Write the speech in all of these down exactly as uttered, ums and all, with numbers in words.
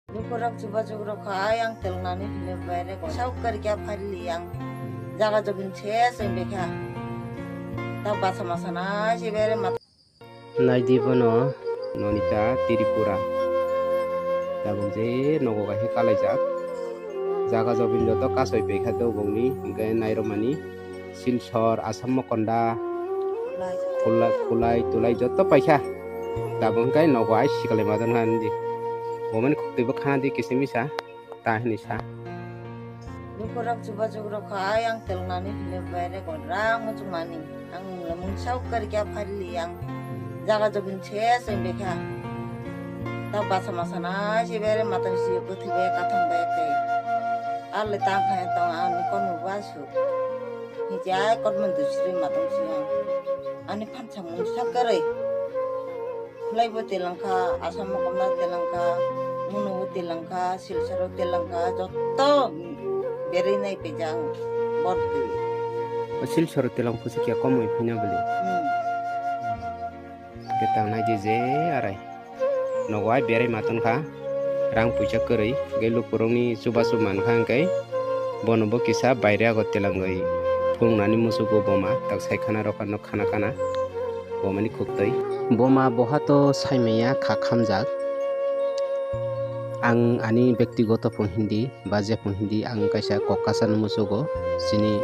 Lukurok chubachukrok kha, ayang telnani hwnwi baire kok. Sauk kari kya phalli yang. Jaga jobin ses wng bekha. Ta basa masa nai se baire mat. Naidi bono Nonita Tripura. Tabuk je nogo kaisa kalaijak. Jaga jobin joto kasoi pekha do bongni, hwnkhe nairokmani. Silchar, Assam Mokonda, Khulai, Khulai, Tulai joto paikha. Tabuk hwnkhe nogo ai sikalai ma don han di. Bomani khukti bo khana di kisa misa, ta hini sa. Lukurok chubachukrok kha, ayang telnani hwnwi baire kok rang muchungmani. Ang mungsa ukar kya phalli ang jaga jobin ses wng bekha. Ta basa masa nai se baire matang si bwthwi bai kathang bai khe. Arle tang khai tong ani kono basu. Hijai kormo dusri matang si ang. Ani phan samung sakarwi. Khulai bo telangkha, Assam Mokonda telangkha, Muno bo telangkha, Silchar bo telangkha, joto berwi nai pejang bor twi. O Silchar telang phusi kya komoi phina beli. Hmm. Ke tangnai di je arai. Nogo ai berai ma tongkha. Rang puisa kwrwi, hwnkhe lukurokni chubachu mankha hwnkhe bono bo kisa baire ago telangwi phunuknani muchugo boma, tak sai khana rokha nok khana khana bomani khuktwi. Boma boha to saimaya kha khamjak. Ang ani bektigoto phung hindi, ba je phung hindi, ang kaisa kok kasano muchugo, chini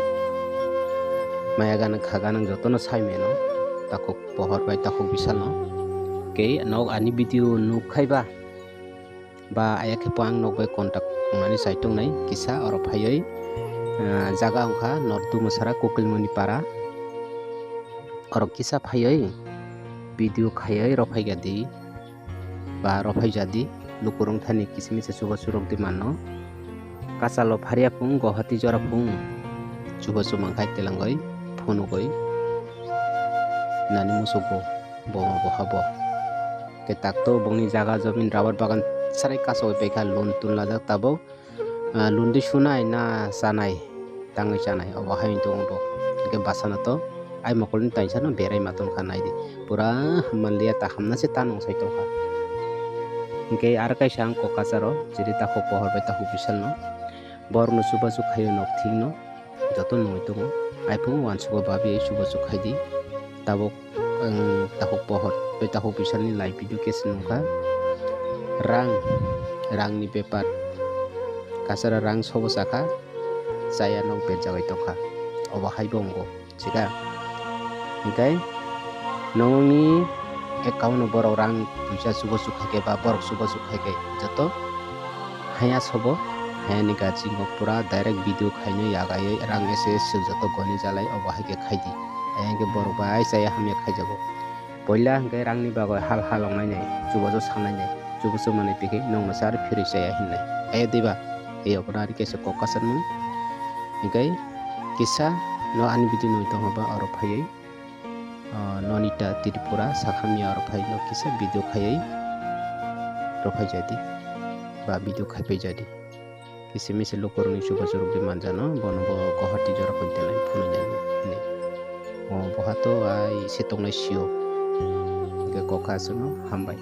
maya ganang kha ganang jotono saimano, takhuk pohor bai takhuk bisalno. Kei nog ani video nuk khai ba, ba aya khe po ang nog bai contact wngnani chai tongnai kisa oro phaiwi, ah, jaga wngkha North Dumasara Kokilmoni para. Oro kisa phaiwi video khaiwi rw phai kha di, ba rw phai ja di, lukurok thani kisa misa chubachu rok di manno. Kachalo pharia phung, Guwahati jora phung, chubachu mankha telangwi phunugwi nani muchugo boma boha bo. Khe takto bongni jaga jobin rubber bagan sarai kachawi paikha, loan tun lajak tabuk. Ah, lundi sunai na chanai, tangwi chanai, obo hai wng tongo bo. Hwnkhe bwsano to ai mokolni taisano berai ma tongkha naidi. Pura manliya ta hamna se ta nungsai tongkha. Hwnkhe aro kaisa ang kok kasaro, chiri takhuk pohor bai takhuk bisalno. Borokno chubachu khaio nok thikno, joto nungwi tongo. Aiphuru uansugo babi chubachu khaidi. Tabuk ang takhuk pohor tei takhuk bisalni live video case nungkha. Rang, rangni bepar. Kasara rang sobo sakha, chaya nok berjagwi tongkha. Obo hai bo wngo, chikha. Hinkhe nongni account-o borok rang puisa chubachu khaikhe ba borok chubachu khaikhe joto haya sobo, hayani gachingo pura direct video khaino yagaiwi rang S S joto goni jalai obo hai khe khaidi. Ayang khe borok bai chaya hamya khaijago. Poila hwnkhe rangni bagwi hal hal ongnainai, chubachu sanainai, chubachu manwi pikhe nokno char phirwi chaya hinnai. Aya diba? Eyokno ari kaisa kok kasarmung. Hwnkhe kisa no ani video nugwi tongkha ba oro phaiwi, ah, Nonita Tripura sakhamya oro phai no kisa video khaiwi rw phai jadi ba video khai phai jadi. Kisa misa lukurokni chubachu rwgwi manjano, bono bo Guwahati jora poito nai phunuknani hwnwi. O boha to ai se tongnai sio. Hwnkhe kok kasarno hambai.